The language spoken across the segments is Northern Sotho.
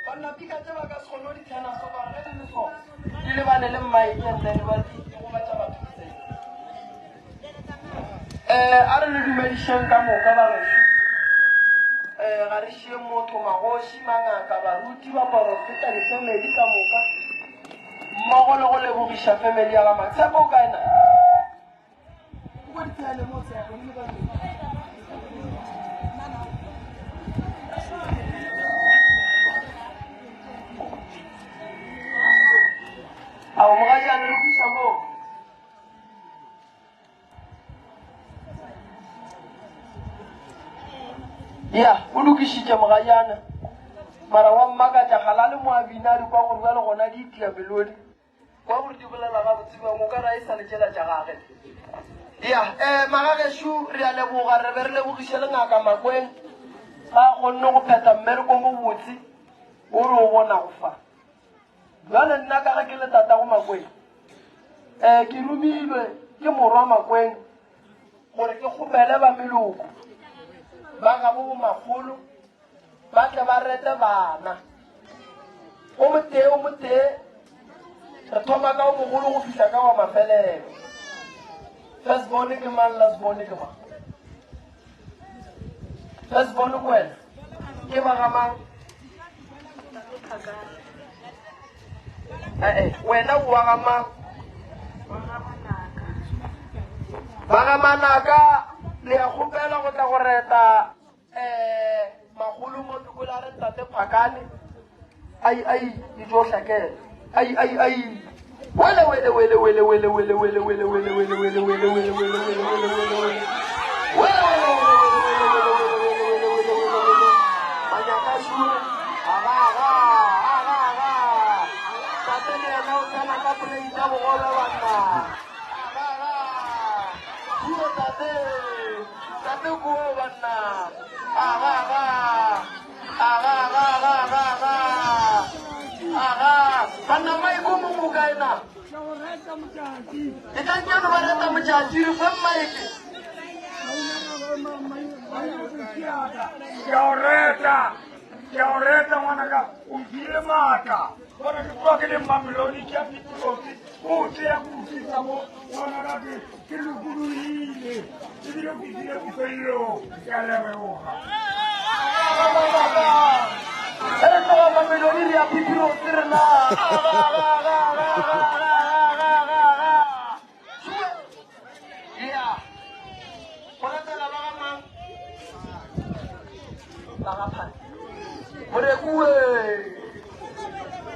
Banna pika tše ba ka se kgone go di tlhena so mara ge di le so di lebane le mmaeke and then ba di gobatša batho ditseleng. Eh, a re le dumedišeng ka moka ba gešo. Eh, ga re šie motho, magoši, mangaka, baruti, baporofeta, difemeli ka moka mmogo le go lebogiša femeli ya ga Matshepo. O kae na? Ao mogajane re buša moo. Ya, o lokišitše mogajana. Mara wa mmakatša gala le moabina a di kwa gore bjale gona di itia melodi. Kwa gore di bolela gabotse bjang, o ka re a e sa le tšela tša gage. Ya, um magagešo, re a leboga, re be re lebogiše le Ngaka Makweng ga a kgonne go phetha mmereko mo botse o re o bonago fa. Bjale nna ka ge ke le tatago Makweng, um ke romilwe ke morwa Makweng gore ke kgopele ba meloko ba gabo bomakgolo ba tle ba rete bana o motee o motee re thoma ka o mogolo go fihla ka wa mafelelo first born ke mang last born ke mang first born ke wena ke ba ga mang ee wena o wa ga mang? Ba ga Manaka le ya kgopela go tla go reta um magolo mo Tukula a re ntate Phakane. Ai ai di tlo hlakela. Ai ai ai. Wele wele wele wele wele wele wele wele wele wele wele wele wele wele wele wele wele wele. Wele wele wele wele wele wele wele wele wele wele wele wele. Manyaka sure. Aga aga aga aga. Tate le yena o tsena ka plate ya bogobe banna. Aga aga. Puo tate. Tate ko banna. Aga aga. Aga aga aga aga aga. Aga. Banna maiko mo mo kae na? E tla ke ba reta motšatši re fe mmaeke. Ke a o reta, ke a o reta ngwanaka, o mphile maatla. Bona ke tloga ke le Mamelodi ke ya Pitrosi, o tseya ko fihla mo ngwanaka ke ke lokologile ebile ke fihlile bofelelong. Ke a leboga. Ge re tloga Mamelodi re ya Pitrosi rena. Aga aga aga aga aga aga aga aga. Ya. Go latela ba ga mang? Ba ga Phane. Moreku we.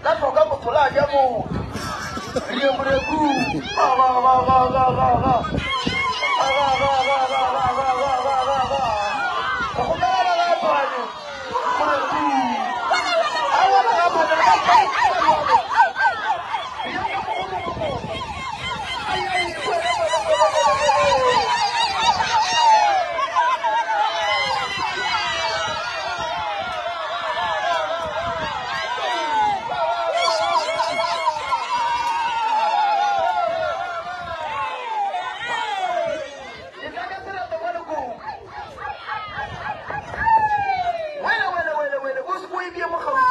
La hloka motho la ja motho. Rie moreku. Ga ga ga ga ga ga ga. Ga ga ga ga ga ga ga ga ga ga ga. Re kgopela ba ga Phane. Moreku. Aowa ba ga Phane re ka Wele wele wele wele o se ko e bie mo gaufi.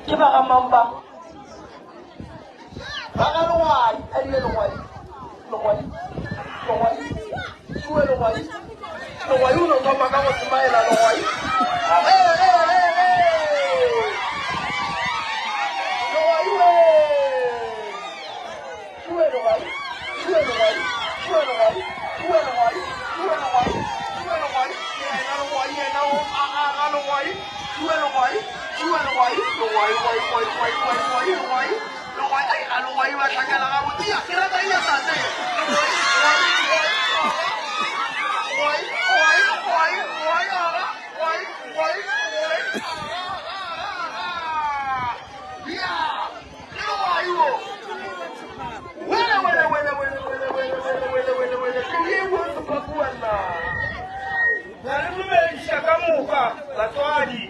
Ke ba ga mang ba? Ba ga Logwai, a die Logwai, Logwai, Logwai, Sue Logwai, Logwai o no thoma ka go semaela Logwai. Ee, ee, ee, ee. Logwai we. Sue Logwai, Sue Logwai, Sue Logwai, Sue Logwai, Sue Logwai, Sue Logwai, yena Logwai, yena o a a ga Logwai, Sue Logwai, Sue Logwai, Logwai, wai, wai, wai, wai, wai, Logwai, Logwai, ai, a Logwai ba hlakela gabotse, ya, ke rata ya tate. Logwai, wai, wai, wai, wai, wai, wai, aga, wai, wai, wai, aga, aga, aga. Ya, ke Logwai wo. Wele, wele, wele, wele, wele, wele, wele, wele, wele, wele, tlou ye bua sephaku banna. Re a le dumediša ka moka batswadi.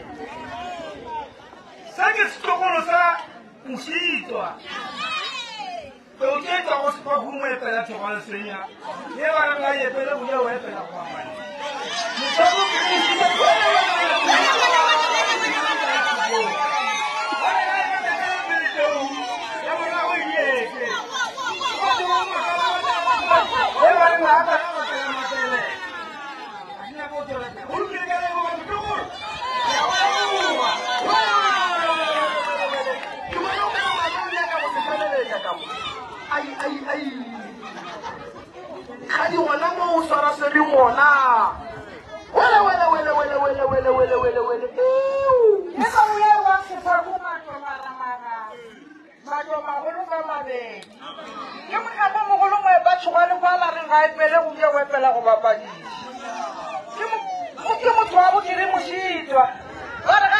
Se ke setlogolo sa Mošitwa. Peu tše tšwago sephakung mo epela thogwa lesenya, ye ba reng ga e epele go ja o epela go amane. Mošago ke mošitwa. Wele, wele, wele, wele, wele, Ke bona o ka re ngwana o nyaka go se feleletša ka mo. Ai, ai, ai. Kgadi gona mo o swaraswere gona. Wele, wele, wele, wele, wele, wele, wele, wele, wele. Ew. Ke ka o ye wa sefaku matlo maramara matlo magolo ka mabedi ke mohlako mogolo mo epa tšhogwane kwa la reng ga epele go bja o epela go bapadiša ke motho wa bodiri mošitwa ba re ga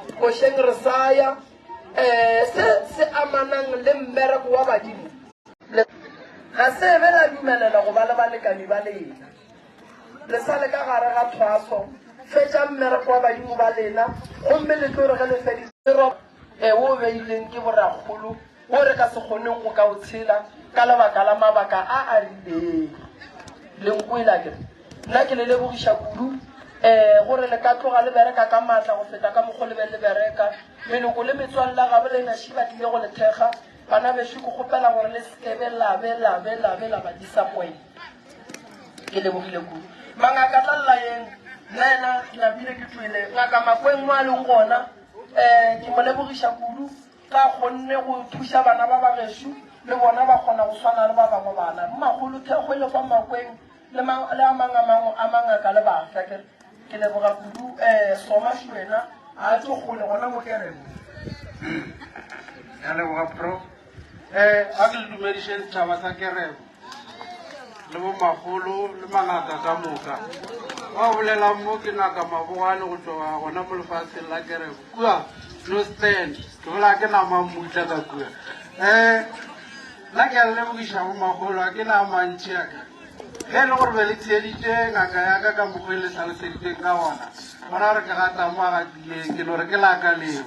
Košeng re sa ya. Um se se amanang le mmereko wa badimo, le ga se be la dumelela go ba le balekani ba lena. Le sa le ka gare ga thwaso, fetšang mmereko wa badimo ba lena, gomme le tlo re ge le feditše roba e wo beileng ke borakgolo wo re ka se kgoneng go ka o tshela ka lebaka la mabaka a a rileng. Le nkwele akere? Nna ke le lebogiša kudu um gore le ka tloga le bereka ka maatla go feta ka mokgo le be le bereka. Meloko le metswalle ya gabo lena ši ba tlile go le thekga. Bana bešo, ke kgopela gore le se ke be la be la be la be la ba disappoint. Ke lebogile kudu. Mangaka tla llayeng, nna yena ke napile ke tšwele. Ngaka Makweng mo a leng gona, um ke mo lebogiša kudu ka kgonne go thuša bana ba ba gešo le bona ba kgona go swana le ba bangwe bana. Mmakgolo thekgo e le fa Makweng le le a mang a mangwe a mangaka le bafsa ke ke leboga kudu um soma šwena a tso kgole gona mo keremo. Ya leboga prof. Eh, a ke le dumediše setšhaba sa keremo le bomagolo le mangaka ka moka. Ba bolelang mo ke ngaka Mabogwane go tšwa gona mo lefatsheng la keremo kua no stand ke bola ke nama mmutla ka kua. Eh, nna ke a le lebogiša bomagolo a ke na mantši a ka. Ge e le gore be le theeditše ngaka ya ka ka mokgwa e le hlaloseditšeng ka gona, gona gore ke gata mo a gatileng, ke no re ke laka leo.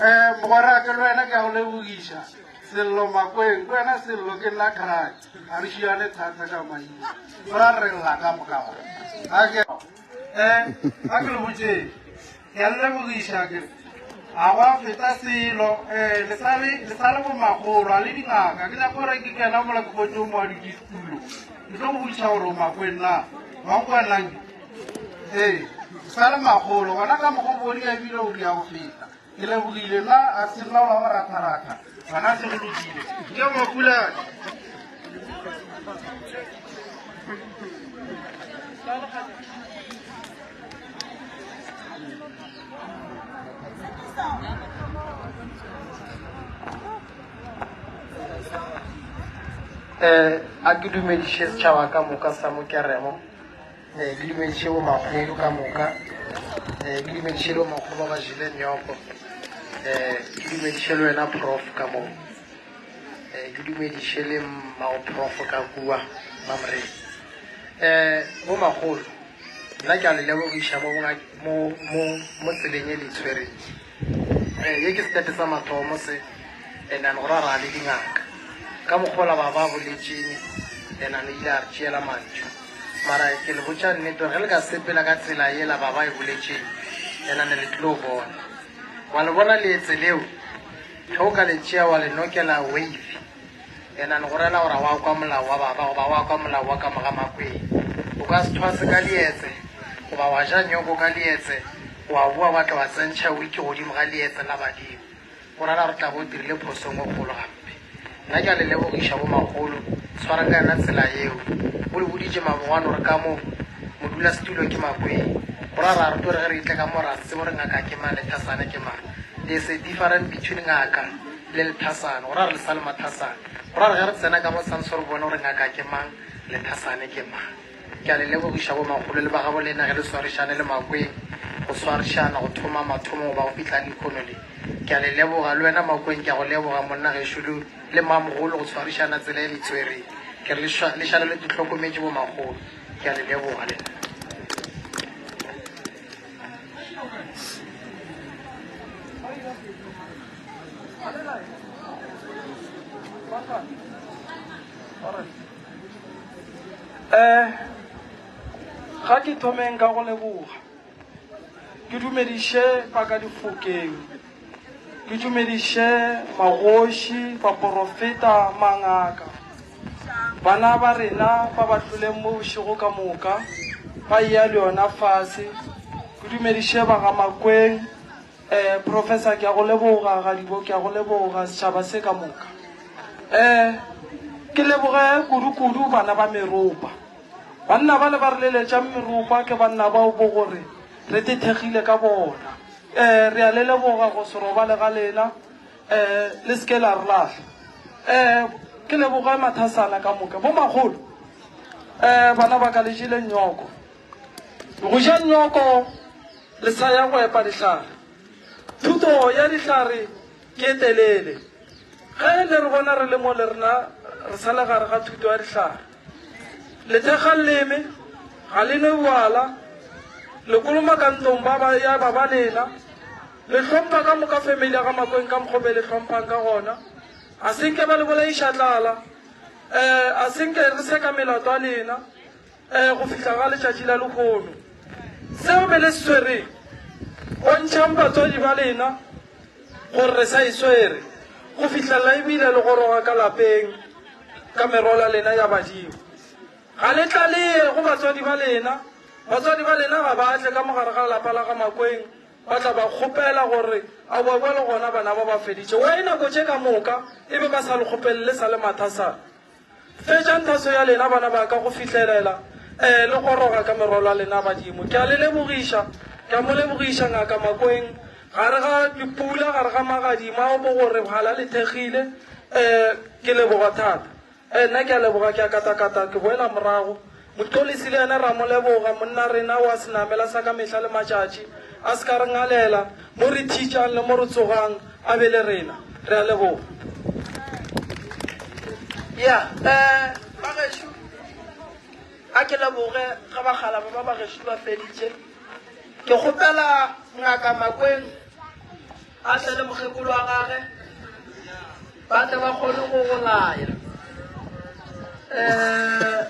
Um mogwera ke le wena ke a go lebogiša Sello Makweng, ke wena Sello ke nna Cry, ga re šiane thata ka maina, gora re lla ka moka ga. A ke um a ke le botšeng, ke a le lebogiša ke re ga gwa feta selo um le sa le le sa le bomagolo a le dingaka ke nyaka gore ke kena mola ke kgotse o mo a dutše setulo ke tlo go botšiša gore o Makweng na wa nkwanang ee o sa le magolo gona ka mokgwa o bone ebile o dia go feta ke lebogile nna a se nna wa go ratharatha gona se go lokile ke mapulane. Um a ke dumediše setšhaba ka moka sa Mokeremo, um ke dumediše bomakgolo ka moka, um ke dumediše le bomakgolo ba ba jele nyoko, um ke dumediše le wena prof ka moo, um ke dumediše le mmago prof ka kua mamreng. Um bomakgolo nna ke a le lebogiša mo mo mo mo tseleng e le itshwereng. Um ye ke setepe sa mathomo se, and then go ra ra le dingaka ka mokgola ba ba boletšeng, and then ile a re tšeela mantšu. Mara ke le botša nnete gore ge le ka sepela ka tsela yela ba ba e boletšeng, and then le tlilo bona. Wa le bona leetse leo, ge o ka le tšea wa le nokela wave, Yena go rela gore wa kwa molao wa baba goba wa kwa molao wa ka moga makweng. O ka se thwase ka lietse goba wa ja nyoko ka lietse wa boa wa tla wa tsentšha wiki godimo ga lietse la badimo. Go rela gore tla bo o dirile phoso engwe kgolo gampe. Nna ke a le lebogiša bo makgolo, tshwarang ka yona tsela yeo. O le boditše mabogwane gore ka mo modulasetulo ke makweng. Go ra ra re tlo re ge re itle ka mo ra se tsebe gore ngaka ke mang le thasane ke mang. There's a different between ngaka le lethasane, go ra re le sa le mathasane. Go ra re ge re tsena ka mo tshwantsho re bone gore ngaka ke mang, lethasane ke mang. Ke a le lebogiša bomakgolo le ba gabo lena ge le swarišane le Makweng go swarišana go thoma mathomong go ba go fihla lehono le. Ke a le leboga le wena Makweng ke a go leboga monna gešo le le mamogolo go swarišana tsela e le itshwereng. Ke re le šale le hlokometše bomakgolo. Ke a le leboga le nna. Um ga ke thomeng ka go leboga ke dumediše ba ka difokeng ke dumediše magoši baporofeta mangaka bana ba rena ba ba tloleng mo bošego ka moka ba eya le yona fase ke dumediše ba ga makweng Eh, Professor, ke a go leboga, Gadibo, ke a go leboga, setšhaba se ka moka. Eh, ke leboge kudu-kudu bana ba meropa. Banna ba le ba re leletšang meropa ke banna bao bo gore re tethegile ka bona. Eh, re a le leboga go se robale ga lena, eh, le se ke la re lahla. Eh, ke leboge mathasana ka moka. Bo makgolo, eh, bana ba ka le jele nyoko. Go ja nyoko Le sa ya go epa dihlare. Thuto ya dihlare ke e telele. Ge le re bona re le mo le rena re sa le gare ga thuto ya dihlare. Le thekga leleme, ga le nwe bjala, le kolomaka ntlong ba ba ya ba ba lena, le hlompha ka moka family ya ga Makweng ka mokgwa o be le hlomphang ka gona. A se nke ba le bolaiša tlala, um a se nke re seka melato ya lena. Ee, go fihla ga letšatši la lehono. Seo be le se swereng, bontšhang batswadi ba lena gore re sa e swere, go fihlelela ebile le goroga ka lapeng ka merwalo ya lena ya badimo. Ga le tlaleye go batswadi ba lena. Batswadi ba lena ga ba tle ka mo gare ga lapa la ga Makweng, ba tla ba kgopela gore aowa bjalo gona bana ba ba feditše. Why nako tše ka moka e be ba sa le kgopele le sa le mathasana? Fetšang thatso ya lena, bana ba ka, go fihlelela eh, le goroga ka merwalo ya lena badimo. Ke a le lebogiša, ke a mo lebogiša Ngaka Makweng, gare ga dipula, gare ga magadima ao bo gore bhala le thekgile, eh, ke leboga thata. Eh, nna ke a leboga, ke a katakata, ke boela morago. Motolisi le yena ra mo leboga, monna rena wa senamela sa ka mehla le matšatši, a se ka re ngalela, mo re thitšang le mo re tsogang, a be le rena. Re a leboga. Ya, eh, bagešo, a ke leboge ge bakgalaba ba bagešo ba feditše. Ke kgopela Ngaka Makweng a tle le mokgekolo wa gage ba tle ba kgone go go laya. Um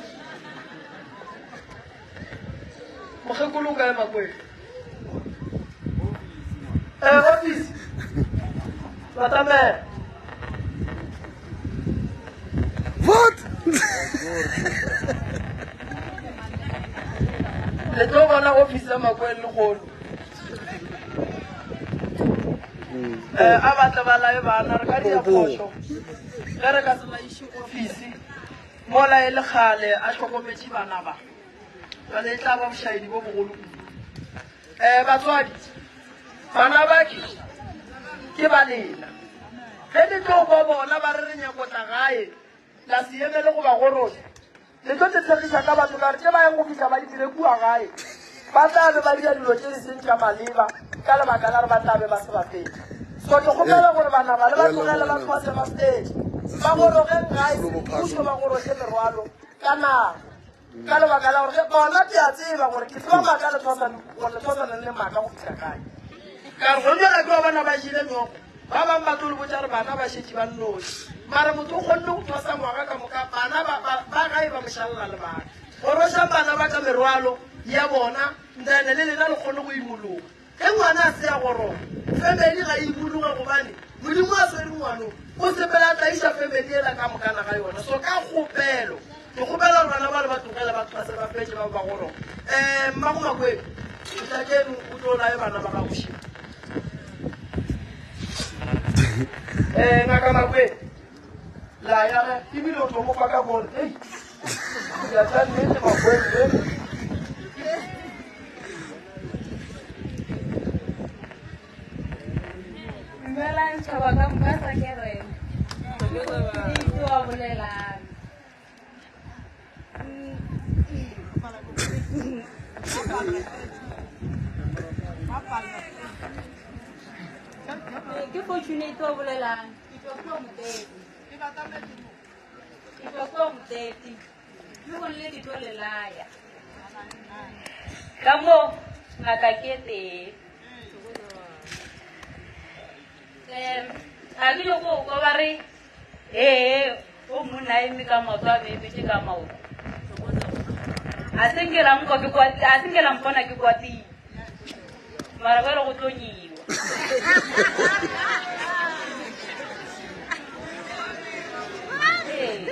mokgekolo o kae Makweng? Eh, office. Batamela. What? Le tlo bona office ya Makweng lehono. Eh, a batla ba lae bana re ka dira phošo ge re ka se laiše ofisi mola e le kgale a hlokometše bana ba jale e tla ba bošaedi bo bogolo kudu. Um batswadi, bana ba ke ke ba lena. Ge le tlo kwa bona ba re re nyako tla gae, la se emele go ba goroša. Le tlo tletlhegiša ka batho ka re tše ba yang go fihla ba di dire kua gae, ba tla be ba dira dilo tše di seng tša maleba ka lebaka la re ba tla be ba se ba fetša. So ke kgopela gore bana ba le ba tlogele ba thwase ba fetše, ba gorogeng gae semmušo ba goroše merwalo ka nako. Ka lebaka la gore ge bona ke a tseba gore ke tseba maaka le thwasane gore le thwasane le maaka go fihla kae. Ka re gomme ga ke ba bona ba jele meoko, ba bangwe ba tlo le botša gore bana ba šetše ba nnoši. Mara motho o kgonne go thwasa ngwaga ka moka, bana ba, ba, ba gae ba mo šalela lebaka. Gorošang bana ba ka merwalo ya bona, nthane le lena le kgone go imologa. Ge ngwana a se a goroga, family ga e imologe gobane Modimo a swere ngwano, o sepela a tlaiša family yela ka mokana ga yona. So ka kgopelo, ke kgopela gore bana bale ba tlogele ba thwase ba fetše ba ba goroga. Um Mmago Makweng, fihla keno o tlo laye bana ba gago šimo. Um Ngaka Makweng, laya ge ebile o tlo mo fa ka bone. Ei, ya tša nnete Makweng, eh. Dumelang tšhaba ka moka sa kereke. Ke wa bolelang. Ke Fortunate wa bolelang. Ke tšwa kua Motete. Ke tšwa kua Motete. Lehono le ke tlo le laya. Ka mo ngaka ke tee. Um a ke nyoko go kwa ba re ee o monna a eme ka maoto a meemetše ka maoto. A se nke la nkwa ke kwatile, a se nke la mpona ke kwatile. Mara bjale go tlo nyiwa. Ee.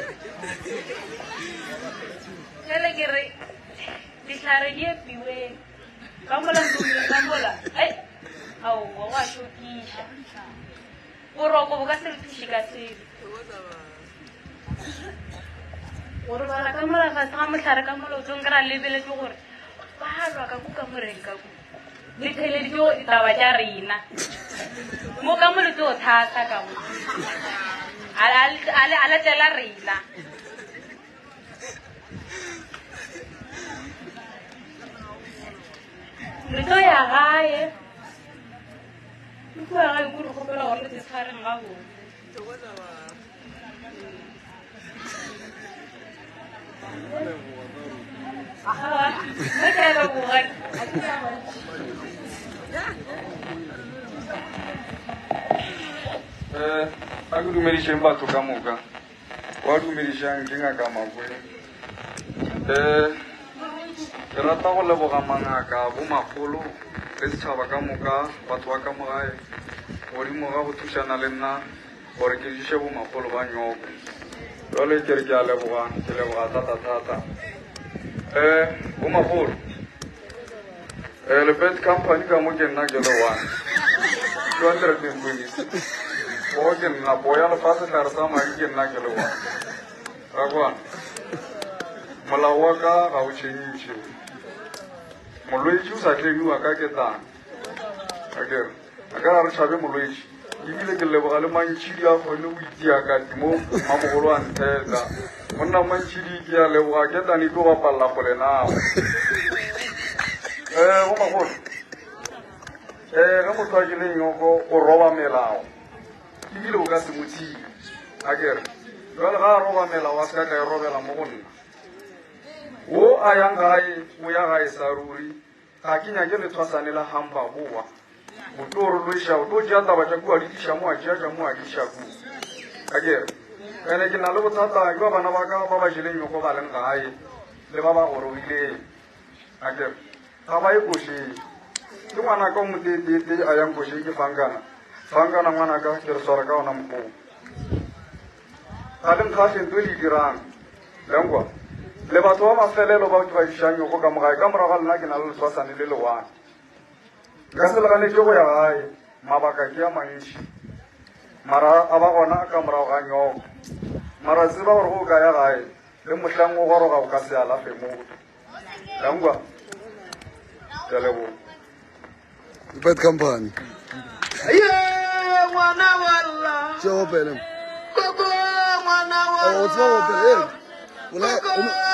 Bjale ke re dihlare di epiweng ka mola ntlong ka mola. Ai, aowa wa šokiša. Boroko bo ka se re thuše ka selo. Go robala ka mola fase ga mohlare ka mola o tlo nkry-a lebeletše gore ba lwa ka ku kamoreng ka ku. Le theeleditše ditaba tša rena. Mo ka mo le tlo thata ka mo. A le tlela rena. Re tlo ya gae. Ke kua gae ko re kgopela gore le tshwareng gabotse. Aowa, nna ke a leboga. Ga ke a mantši. Eh, a ke dumedišeng batho ka moka. Wa dumedišang ke ngaka Makweng. Eh, ke rata go leboga mangaka, bomakgolo le setšhaba ka moka, batho ba ka mo gae, godimo ga go thušana le nna gore ke diše bomakgolo ba nyoko. Jwale ke re ke a leboga, ke leboga thata-thata. Eh, bomakgolo, eh, le Bad Company ka mo ke nna ke le one. 226. O ke nna poo ya lefase tlare sa madi ke nna ke le one. Ra kwana. Molao wa ka ga o tšhentšhe. Molwetši o sa tlemiwa ka ketane. Akere, a ka ra re tšhabe molwetši. Ebile ke leboga le Mantšhidi a kgone go itia kati mo mamogolo a ntheta. Monna Mantšhidi ke a leboga ketane e tlo bapalela kgole nago. Eh, bo magolo. Eh, ge motho a jele nyoko o roba melao. Ebile o ka se mo thibe. Akere, jwale ga a roba melao a se ka ka e robela mo go nna. Wo a yang gae, o ya gae sa ruri. Ga ke nyake lethwasane la hamba boa. O tlo re lweša, o tlo tšea taba tša kua di tliša mo a tšea tša mo a di iša kua. Akere, ene ke na le bothata ke ba bana ba ka ba ba jeleng nyoko ba leng gae le ba ba gorogileng. Akere, ga ba ye košeng. Ke ngwanaka o moteetee a yang košeng ke Fankana. Fankana ngwanaka ke re swara ka ona mokgwa. Ga le nkgahle nto e le e dirang. Lenkwa, le batho ba mafelelo bao ke ba išang nyoko ka mo gae. Ka morago ga lena ke na le leswasane le lewane. Nka se le ganetše go ya gae, mabaka ke a mantši. Mara a ba gona ka morago ga nyoko. Mara tseba gore ge o ka ya gae, le mohlang o goroga o ka se alafe motho. Lenkwa, ke a leboga. Bad company. Ye ngwana wa lla. Tšeo opele. Koko ngwana wa O tseba go opela. Ee.